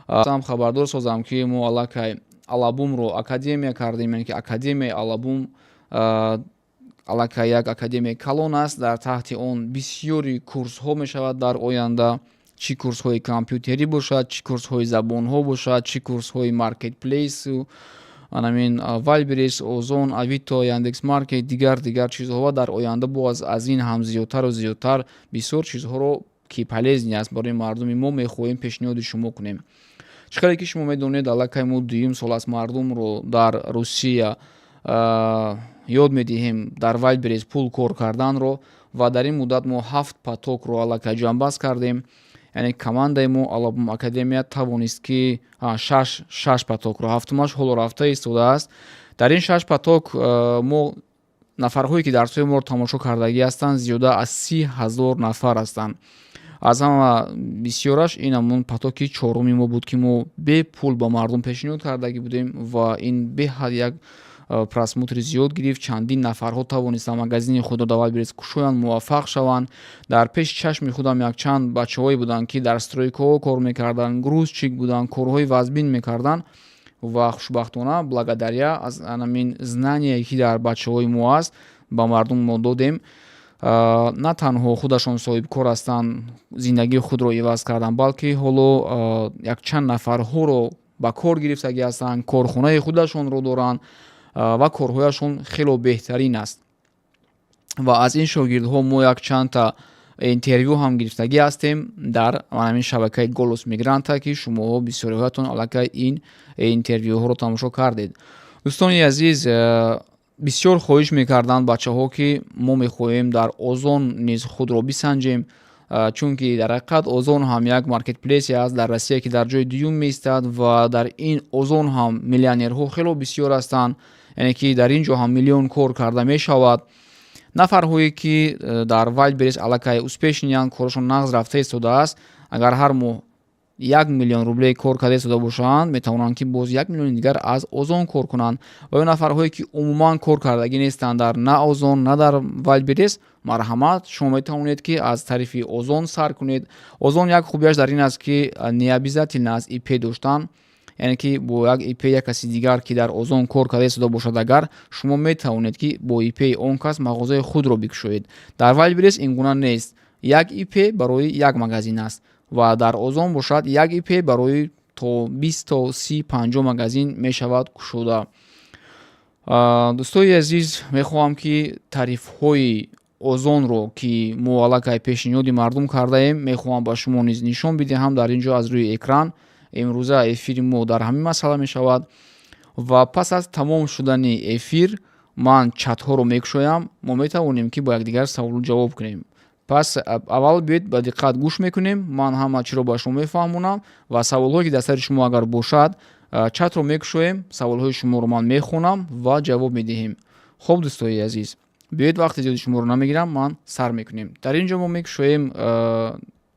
Ам хабардор созам, ки мо аллакай Алабумро академия кардем, яъне ки академияи Алабум аллакай як академияи калон аст. Дар таҳти он бисёри курсҳо мешавад дар оянда, чӣ курсҳои компютерӣ бошад, чӣ курсҳои забонҳо бошад, чӣ курсҳои маркетплейсу анамин Вайлдберриз, Озон, Авито, Яндекс Маркет, дигар дигар чизҳо. Ва дар оянда боз аз ин ҳам зиёдтару зиёдтар бисёр чизҳоро, ки полезный аст барои мардуми мо, мехоҳем пешниҳоди шумо кунем. Чӣ хеле ки шумо медонед, аллакай мо дуюм сол аст мардумро дар Русия ёд медиҳем дар Вайлдберриз пул кор карданро ва дар ин муддат мо ҳафт потокро аллакай ҷамъбаст кардем, яъне командаи мо, Алабум академия, тавонист, ки шаш потокро, ҳафтумаш ҳоло рафта истодааст. Дар ин шаш поток мо нафарҳое, ки дарсҳои моро тамошо кардагӣ ҳастанд, зиёда аз 30 000 нафар ҳастанд. Аз ҳама бисёраш ин ҳамон потоки чоруми мо буд, ки мо бепул ба мардум пешниҳод кардагӣ будем ва ин беҳад як просмотри зиёд гирифт. Чандин нафарҳо тавонистанд магазини худро дар Вайлдберриз кушоянд, муваффақ шаванд. Дар пеши чашми худам якчанд бачаҳое буданд, ки дар стройкаҳо кор мекарданд, грузчик буданд, корҳои вазбин мекарданд ва хушбахтона, благодаря аз анамин знание, ки дар бачаҳои мо аст, ба мардум мо додем, на танҳо худашон соҳибкор ҳастанд, зиндагии худро иваз карданд, балки ҳоло якчанд нафарҳоро ба кор гирифтагӣ ҳастанд, корхонаи худашонро доранд ва корҳояшон хело беҳтарин аст. Ва аз ин шогирдҳо мо якчандта интервю ҳам гирифтагӣ ҳастем дар ҳамин шабакаи «Голос мигранта», ки шумоҳо бисёриҳоятон аллакай ин интервюҳоро тамошо кардед. Дӯстони азиз, бисёр хоҳиш мекарданд бачаҳо, ки мо мехоҳем дар Озон низ худро бисанҷем, чунки дар ҳақиқат Озон ҳам як маркетплейсе аст дар Россия, ки дар ҷои дуюм меистад ва дар ин Озон ҳам миллионерҳо хело бисёр ҳастанд, яъне ки дар ин ҷо ҳам миллион кор карда мешавад. Нафарҳое, ки дар Вайлдберриз аллакай успешныянд, корашон нағз рафта истодааст, агар ҳар моҳ 1 миллион рубле кор карда истода бошанд, метавонанд, ки боз 1 миллиони дигар аз Озон кор кунанд. Ва ё нафарҳое, ки умуман кор кардагӣ нестанд дар на Озон, на дар Вайлдберриз, марҳамат, шумо метавонед, ки аз тарифи Озон сар кунед. Озон як хубиаш дар ин аст, ки необязательно аст ИП доштан, яъне ки бо як ИП як каси дигар, ки дар Озон кор карда истода бошад, агар шумо метавонед, ки бо ИПи он кас мағозаи худро бикушоед. Дар Вайлдберриз ин гуна нест: як ИП барои як магазин аст ва дар Озон бошад, як ИП барои то 20 то 30, 50 магазин мешавад кушода. Дӯстои азиз, мехоҳам, ки тарифҳои Озонро, ки мо аллакай пешниҳоди мардум кардаем, мехоҳам ба шумо низ нишон бидиҳам дар ин ҷо аз рӯи экран. Имрӯза эфири мо дар ҳамин масъала мешавад ва пас аз тамом шудани эфир ман чатҳоро мекушоям, мо метавонем, ки бо якдигар саволу ҷавоб кунем. Пас аввал биёед, ба диққат гӯш мекунем, ман ҳама чиро ба шумо мефаҳмонам ва саволҳое, ки дар сари шумо агар бошад, чатро мекушоем, саволҳои шуморо ман мехонам ва ҷавоб медиҳем. Хуб, дӯстои азиз, биёед, вақти зиёди шуморо намегирам, ман сар мекунем. Дар ин ҷо мо мекушоем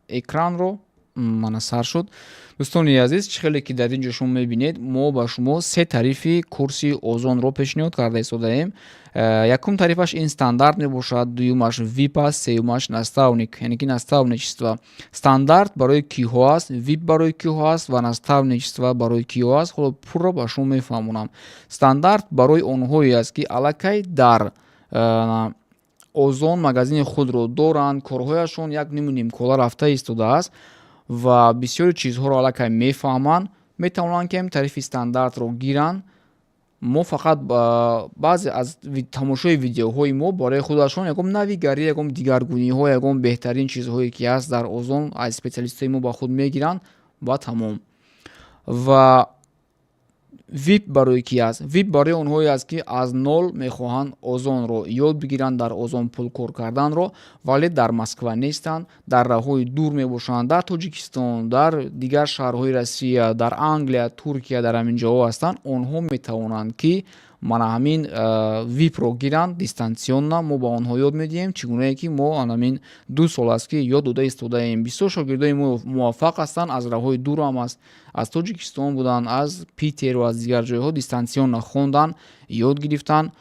экранро. Мана, сар шуд. Дӯстони азиз, чӣ хеле ки дар ин ҷо шумо мебинед, мо ба шумо се тарифи курси Озонро пешниҳод карда истодаем. Якум тарифаш ин стандарт мебошад, дуюмаш вип аст, сеюмаш наставник, яъне ки наставничество. Стандарт барои киҳо аст, вип барои киҳо аст ва наставничество барои киҳо аст, ҳоло пурра ба шумо мефаҳмонам. Стандарт барои онҳое аст, ки аллакай дар Озон магазини худро доранд, корҳояшон як ниму нимкола рафта истодааст ва бисёри чизҳоро аллакай мефаҳманд, метавонанд, ки тарифи стандартро гиранд. Мо фақат баъзе аз тамошои видеоҳои мо барои худашон ягон навигарӣ, ягон дигаргуниҳо, ягон беҳтарин чизҳое, ки ҳаст дар Озон, аз специалистҳои мо ба худ мегиранд ва тамом. Ва вип барои ки аст? Вип барои онҳое аст, ки аз нол мехоҳанд Озонро ёд бигиранд, дар Озон пул кор карданро, вале дар Москва нестанд, дар роҳҳои дур мебошанд, дар Тоҷикистон, дар дигар шаҳрҳои Россия, дар Англия, Туркия, дар ҳамин ҷоҳо ҳастанд. Онҳо метавонанд, ки мана ҳамин випро гиранд. Дистанционно мо ба онҳо ёд медиҳем, чӣ гунае ки мо анамин 2 сол аст, ки ёд дода истодаем. Бисёр шогирдои мо муваффақ ҳастанд, аз роҳҳои дурам аст, аз Тоҷикистон буданд, аз Питеру аз дигар ҷойҳо дистанционно хонданд, ёд гирифтанд.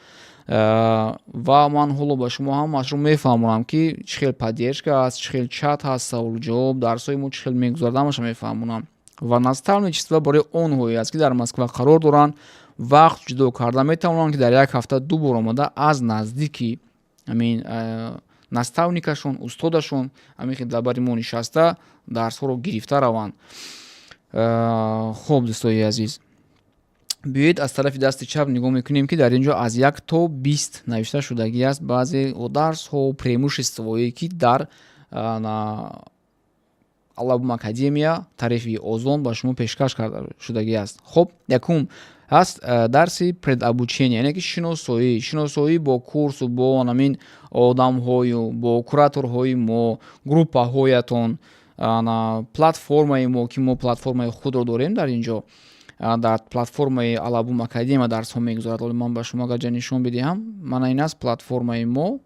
Ва ман ҳоло ба шумо ҳамаашро мефаҳмонам, ки чӣ хел поддержка аст, чӣ хел чат ҳаст, саволу ҷавоб, дарсҳои мо чӣ хел мегузарад, ҳамаашро мефаҳмонам. Ва наставничество барои онҳое аст, ки дар Москва қарор доранд, вақт ҷудо карда метавонанд, ки дар як ҳафта ду бор омада аз наздики ҳамин наставникашон, устодашон, ҳамин ки дар бари мо нишаста, дарсҳоро гирифта раванд. Хуб, дӯстои азиз, биёед, аз тарафи дасти чап нигоҳ мекунем, ки дар ин ҷо аз 1 то 20 навишта шудагӣ аст баъзе дарсҳо, преимуществое, ки дар Алабум Академия тарифи Озон ба шумо пешкаш карда шудагӣ аст. Хуб, якум ҳаст дарси предобучение, яъне ки шиносоӣ бо курсу, бо ҳамин одамҳою бо кураторҳои мо, группаҳоятон, платформаи мо, ки мо платформаи худро дорем. Дар ин ҷо, дар платформаи Алабум Академия дарсҳо мегузарад. Ҳоло ман ба шумо агар ҷа нишон бидиҳам, мана ин аст платформаи мо.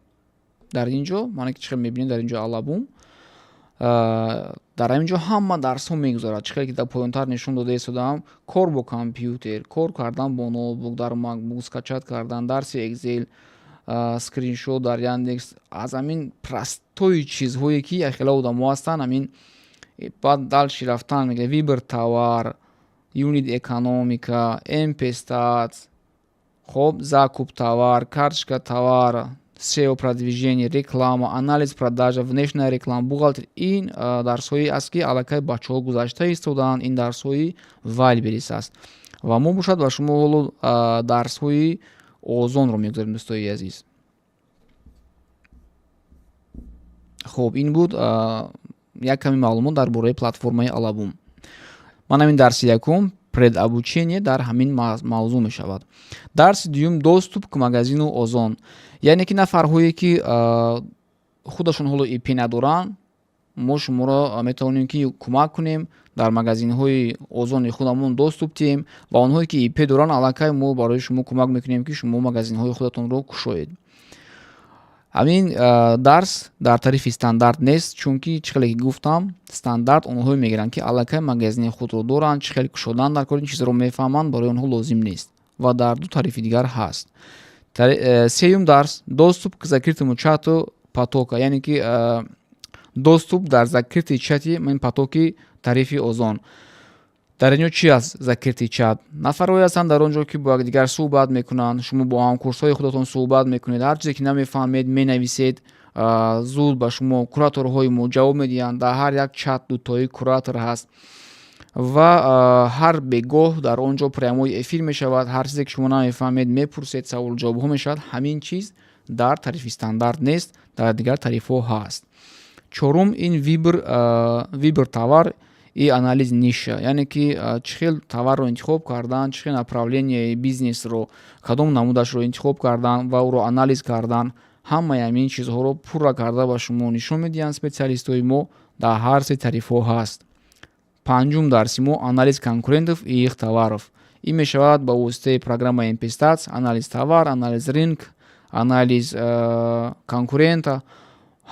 Дар ин ҷо мана ки чӣ хел мебинед, дар ин ҷо Алабум, дар ҳамин ҷо ҳама дарсҳо мегузарад. Чӣ хеле ки дар поёнтар нишон дода истодаам: кор бо компютер, кор кардан бо ноутбук, дар MacBook скачать кардан, дарси Excel, скриншот дар Яндекс, аз ҳамин простой чизҳое, ки якхела одамо ҳастанд. Ҳамин баъд дальше рафтан мега выбор товар, юнит экономика, MPStats, хоб, закуп товар, карточка товар, SEO, продвижение, реклама, анализ продажа, внешняя реклама, бухгалтер. Ин дарсҳое аст, ки аллакай бачаҳо гузашта истодаанд. Ин дарсҳои Вайлберис аст ва мо бошад ба шумо ҳоло дарсҳои Озонро мегузорем, дӯстои азиз. Хуб, ин буд як ками маълумот дар бораи платформаи Алабум. Ман ҳамин дарси якум, предобучение, дар ҳамин мавзӯъ мешавад. Дарси дуюм, доступ к магазину Озон, яъне ки нафарҳое, ки худашон ҳоло ИП надоранд, мо шуморо метавонем, ки кӯмак кунем, дар магазинҳои Озони худамон доступ диҳем, ва онҳое, ки ИП доранд, аллакай мо барои шумо кӯмак мекунем, ки шумо магазинҳои худатонро кушоед. Ҳамин дарс дар тарифи стандарт нест, чунки чӣ хеле ки гуфтам, стандарт онҳое мегиранд, ки аллакай магазини худро доранд, чӣ хеле кушодан дар кор, ин чизро мефаҳманд, барои онҳо лозим нест ва дар ду тарифи дигар ҳаст. Сеюм дарс, доступ к закрытому чату потока, яъне ки доступ дар закрытый чати потоки тарифи Озон. Дар ин ҷо чи аст закрытый чат? Нафарҳое ҳастанд дар он ҷо, ки бо якдигар суҳбат мекунанд. Шумо бо ҳамкурсҳои худатон суҳбат мекунед, ҳар чизе ки намефаҳмед, менависед, зуд ба шумо кураторҳои мо ҷавоб медиҳанд. Дар ҳар як чат дутои куратор ҳаст ва ҳар бегоҳ дар он ҷо прямой эфир мешавад. Ҳар чизе ки шумо намефаҳмед, мепурсед, саволу ҷавобҳо мешавад. Ҳамин чиз дар тарифи стандарт нест, дар дигар тарифҳо ҳаст. Чорум, ин выбор товар и анализ ниша, яъне ки чӣ хел товарро интихоб кардан, чӣ хел направлениеи бизнесро, кадом намудашро интихоб кардан ва ӯро анализ кардан. Ҳамаи ҳамин чизҳоро пурра карда ба шумо нишон медиҳанд специалистҳои мо. Дар ҳар се тарифҳо ҳаст. Панҷум дарси мо, анализ конкурентов и их товаров. Ин мешавад ба воситаи программаи MPStats, анализ товар, анализ рынок, анализ конкурента.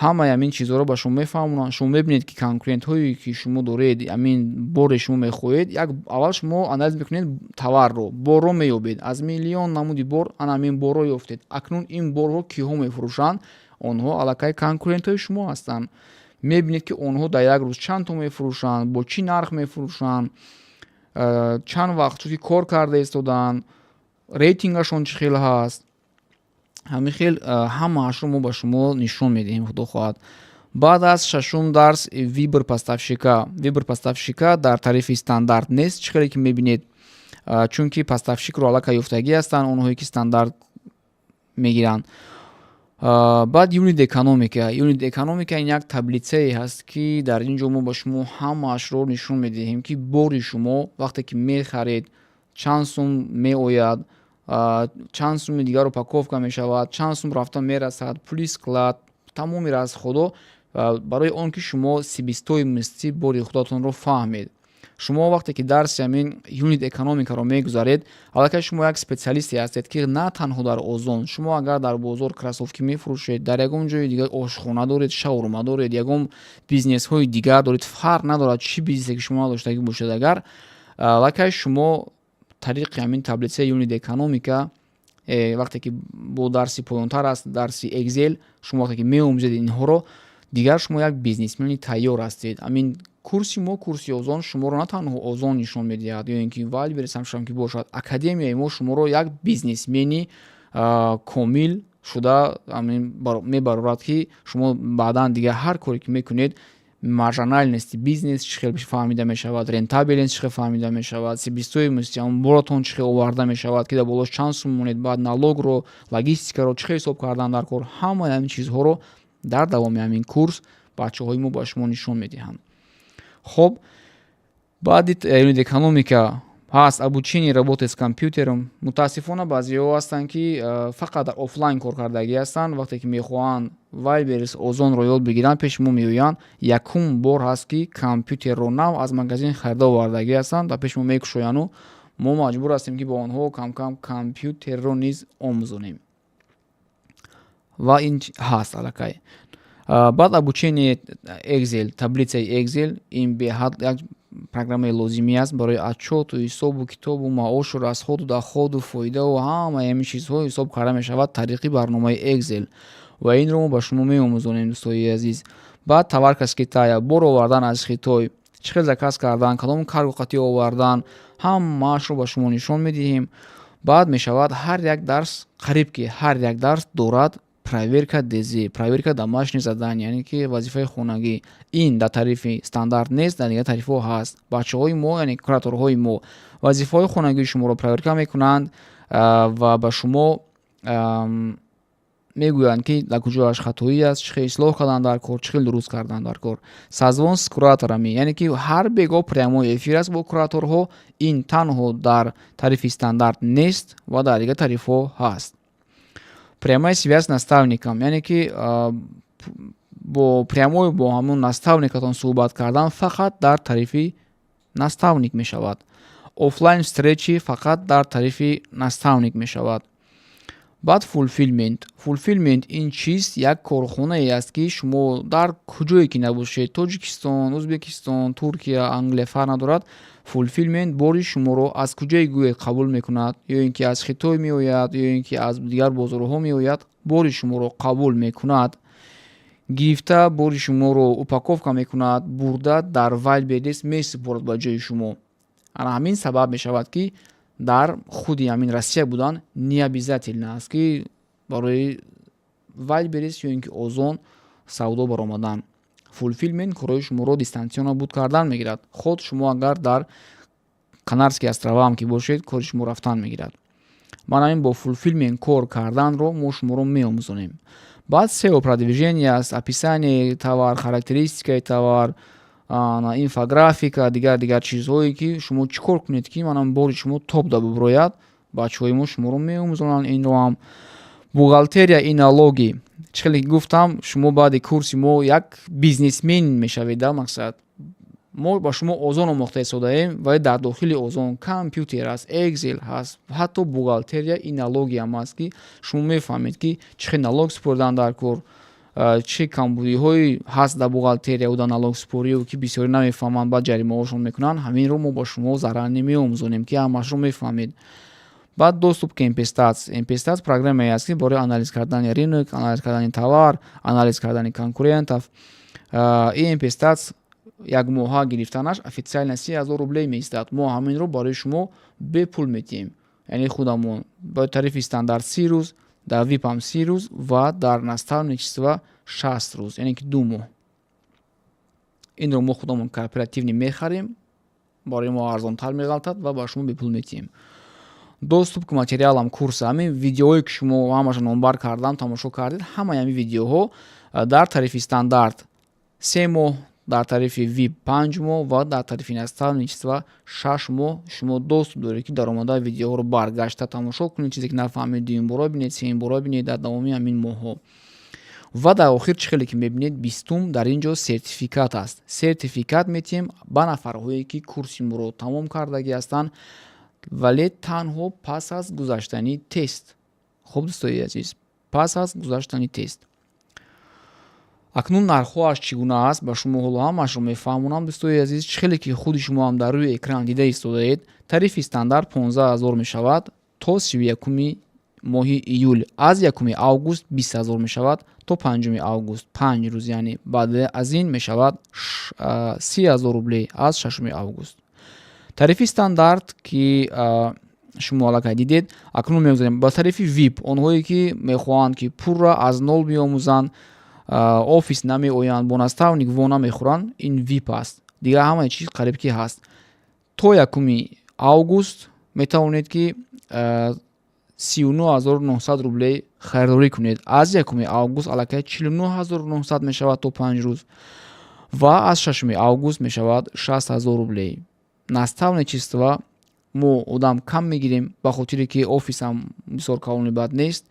Ҳамаи ҳамин чизҳоро ба шумо мефаҳмонанд. Шумо мебинед, ки конкурентҳое, ки шумо доред, ҳамин боре шумо мехоҳед. Як аввал шумо анализ мекунед товарро, борро меёбед. Аз миллион намуди бор ана ҳамин борро ёфтед. Акнун ин борро киҳо мефурӯшанд? Онҳо аллакай конкурентҳои шумо ҳастанд. Мебинед, ки онҳо дар як рӯз чанд то мефурӯшанд, бо чӣ нарх мефурӯшанд, чанд вақт ки кор карда истодаанд, рейтингашон чӣ хел ҳаст. Ҳамин хел ҳамаашро мо ба шумо нишон медиҳем, худо хоҳад. Баъд аз шашум дарс, выбор поставщика. Выбор поставщика дар тарифи стандарт нест, чӣ хеле ки мебинед, чунки поставщикро аллакай ёфтагӣ ҳастанд онҳое, ки стандарт мегиранд. Баъд юнит экономика. Юнит экономика ин як таблицае ҳаст, ки дар ин ҷо мо ба шумо ҳамаашро нишон медиҳем, ки бори шумо вақте ки мехаред, чанд сум меояд, чанд суми дигар упаковка мешавад, чанд сум рафта мерасад, пули склад, тамоми расходо, барои он ки шумо себестоимости бори худатонро фаҳмед. Шумо вақте ки дарси ҳамин юнит экономикаро мегузаред, аллакай шумо як специалисте ҳастед, ки на танҳо дар Озон, шумо агар дар бозор кроссовки мефурӯшед, дар ягон ҷои дигар ошхона доред, шаурма доред, ягон бизнесҳои дигар доред, фарқ надорад чӣ бизнесе ки шумо надоштагӣ бошед, агар аллакай шумо тариқи ҳамин таблицаи юнит экономика, вақте ки бо дарси поёнтар аст, дарси Excel, шумо вақте ки меомӯзед инҳоро, дигар шумо як бизнесмени тайёр ҳастед. Ҳамин Курси мо, курси Озон, шуморо на танҳо Озон нишон медиҳад ё ин ки Вайлдберриз ҳамшам ки бошад, академияи мо шуморо як бизнесмени комил шуда мебарорад, ки шумо баъдан дигар ҳар коре ки мекунед, маржинальности бизнес чӣ хел фаҳмида мешавад, рентабельность чӣ хел фаҳмида мешавад, себестоимости ҳамон боротон чӣ хел оварда мешавад, ки дар болош чанд сум монед, баъд налогро, логистикаро чӣ хел ҳисоб кардан дар кор. Ҳамаи ҳамин чизҳоро дар давоми ҳамин курс бачаҳои мо ба шумо нишон медиҳанд. Хоб, баъди юнит экономика ҳаст обучение работе с компьютером. Мутаассифона, баъзеҳо ҳастанд, ки фақат дар офлайн коркардагӣ ҳастанд. Вақте ки мехоҳанд Вайлдберриз, Озонро ёд бигиранд, пеши мо меоянд. Якум бор ҳаст, ки компютерро нав аз магазин харида овардагӣ ҳастанд ва пеши мо мекушояну мо маҷбур ҳастем, ки бо онҳо камкам компютерро низ омӯзонем. Ва ин ҳаст аллакай. Баъд обучение Excel, таблицаи Excel. Ин беҳад як программаи лозимӣ аст барои отчёту, ҳисобу китобу, маошу, расходу, доходу, фоидаву ҳамаи ҳамин чизҳо ҳисоб карда мешавад тариқи барномаи Excel ва инро мо ба шумо меомӯзонем, дӯстои азиз. Баъд товарка с Китая, бор овардан аз Хитой, чӣ хел заказ кардан, кадом карго қатӣ овардан, ҳамаашро ба шумо нишон медиҳем. Баъд мешавад ҳар як дарс, қариб ки ҳар як дарс дорад проверка ДЗ, проверка домашний задание, яъне ки вазифаи хонагӣ. Ин дар тарифи стандарт нест, дар дигар тарифҳо ҳаст. Бачаҳои мо, яъне кураторҳои мо, вазифаҳои хонагии шуморо проверка мекунанд ва ба шумо мегӯянд, ки дар куҷояш хатоӣ аст, чӣ хел ислоҳ кардан дар кор, чӣ хел дуруст кардан дар кор. Созвон с кураторами, яъне ки ҳар бегоҳ прямой эфир аст бо кураторҳо. Ин танҳо дар тарифи стандарт нест ва дар дигар тарифҳо ҳаст. Прямая связь с наставником, яъне ки бо прямой бо ҳамон наставникатон суҳбат кардан фақат дар тарифи наставник мешавад. Офлайн встречи фақат дар тарифи наставник мешавад. Баъд фулфилмент. Фулфилмент ин чист? Як корхонае аст, ки шумо дар куҷое ки набошед, Тоҷикистон, Ӯзбекистон, Туркия, Англия, фарқ надорад, фулфилмент бори шуморо аз куҷое гӯе қабул мекунад, ё ин ки аз Хитой меояд, ё ин ки аз дигар бозорҳо меояд, бори шуморо қабул мекунад, гирифта бори шуморо упаковка мекунад, бурда дар Вайлдберриз месупорад ба ҷои шумо. Ана ҳамин сабаб мешавад, ки дар худи ҳамин Россия будан не обязательно аст, ки барои Вайлдберриз ё ин ки Озон савдо баромадан. Фулфилмент корҳои шуморо дистанционно буд кардан мегирад. Худ шумо агар дар Канарские острова ҳам ки бошед, кори шумо рафтан мегирад. Ман ҳамин бо фулфилмент кор карданро мо шуморо меомӯзонем. Баъд SEO продвижение аст, описание товар, характеристикаи товар, инфографика, дигар дигар чизҳое, ки шумо чӣ кор кунед, ки манам бори шумо топ да буброяд. Бачаҳои мо шуморо меомӯзонанд инро ҳам. Бухгалтерия и налоги. Чӣ хеле гуфтам, шумо баъди курси мо як бизнесмен мешавед. Да мақсад, мо ба шумо Озон омӯхта истодаем, вале дар дохили Озон компютер аст, Excel ҳаст, ҳатто бухгалтерия и налоги ҳам аст, ки шумо мефаҳмед, ки чӣ хел налог супоридан дар кор, чӣ камбудиҳое ҳаст дар бухгалтерияву дар налогсупориву, ки бисёре намефаҳманд, баъд ҷаримаҳошон мекунанд. Ҳаминро мо ба шумо заранее меомӯзонем, ки ҳамашро мефаҳмед. Баъд доступ к MPStats. MPStats программае аст, ки барои анализ кардани рынок, анализ кардани товар, анализ кардани конкурентов. Ин MPStats як моҳа гирифтанаш официально 30 000 рублей меистад. Мо ҳаминро барои шумо бепул медиҳем, яъне худамон ба тарифи стандарт 30 рӯз, дар випам 30 рӯз ва дар наставничество 60 рӯз, яъне ки 2 моҳ. Инро мо худамон корпоративный мехарем, барои мо арзонтар меғалтад ва ба шумо бепул медиҳем. Доступ к материалам курса. Ҳамин видеоҳое, ки шумо ҳамаша номбар кардам, тамошо кардед, ҳамаи ҳамин видеоҳо дар тарифи стандарт 3 моҳ, дар тарифи вип 5 моҳ ва дар тарифи наставничество 6 моҳ шумо доступ доред, ки даромада видеоҳоро баргашта тамошо кунед, чизе ки нафаҳмед, дуюмбора бинед, сеюмбора бинед дар давоми ҳамин моҳҳо. Ва дар охир, чӣ хеле ки мебинед, 20-ум дар ин ҷо сертификат аст. Сертификат метиҳем ба нафарҳое, ки курси моро тамом кардагӣ ҳастанд, вале танҳо пас аз гузаштани тест. Хуб, дӯстои азиз, пас аз гузаштани тест. Акнун нархҳоаш чӣ гуна аст, ба шумо ҳоло ҳамаашро мефаҳмонам, дӯстои азиз. Чӣ хеле ки худи шумо ҳам дар рӯи экран дида истодаед, тарифи стандарт 15 000 мешавад то 31-уми. Моҳи июл аз 1 август 20 000 мешавад то 5 август, 5 рӯз, яъне баъд аз ин мешавад 30 000 рублей аз 6 август. Тарифи стандарт, ки шумо аллакай дидед. Акнун мегузарем ба тарифи VIP. Онҳое, ки мехоҳанд, ки пурра аз нол биомӯзанд, офис намеоянд, бо наставник во намехӯранд, ин VIP аст. Дигар ҳамаи чиз қариб ки ҳаст. То 1 август метавонед, ки 39 900 рублей харидорӣ кунед. Аз 1 август аллакай 49 900 мешавад то 5 рӯз ва аз 6 август мешавад 60 000 рублей. Наставничество мо одам кам мегирем, ба хотире ки офисам бисёр калони бад нест.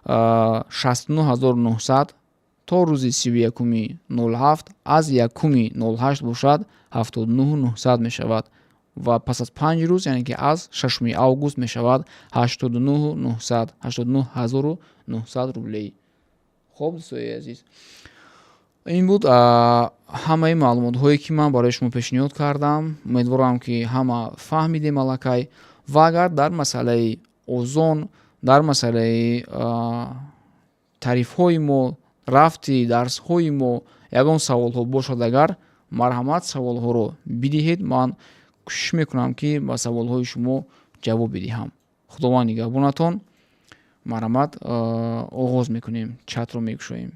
69 900 то рӯзи 31-и 07, аз 1-уми 08 бошад, 79 900 мешавад ва пас аз 5 рӯз, яъне ки аз 6 август мешавад 89 900, 89 900 рублей. Хоб, дӯстои азиз, ин буд ҳамаи маълумотҳое, ки ман барои шумо пешниҳод кардам. Умедворам, ки ҳама фаҳмидем аллакай. Ва агар дар масъалаи Озон, дар масъалаи тарифҳои мо, рафти дарсҳои мо ягон саволҳо бошад, агар марҳамат, саволҳоро бидиҳед, ман кӯшиш мекунам, ки ба саволҳои шумо ҷавоб бидиҳам. Худованд нигаҳбонатон. Марҳамат, оғоз мекунем, чатро мекушоем.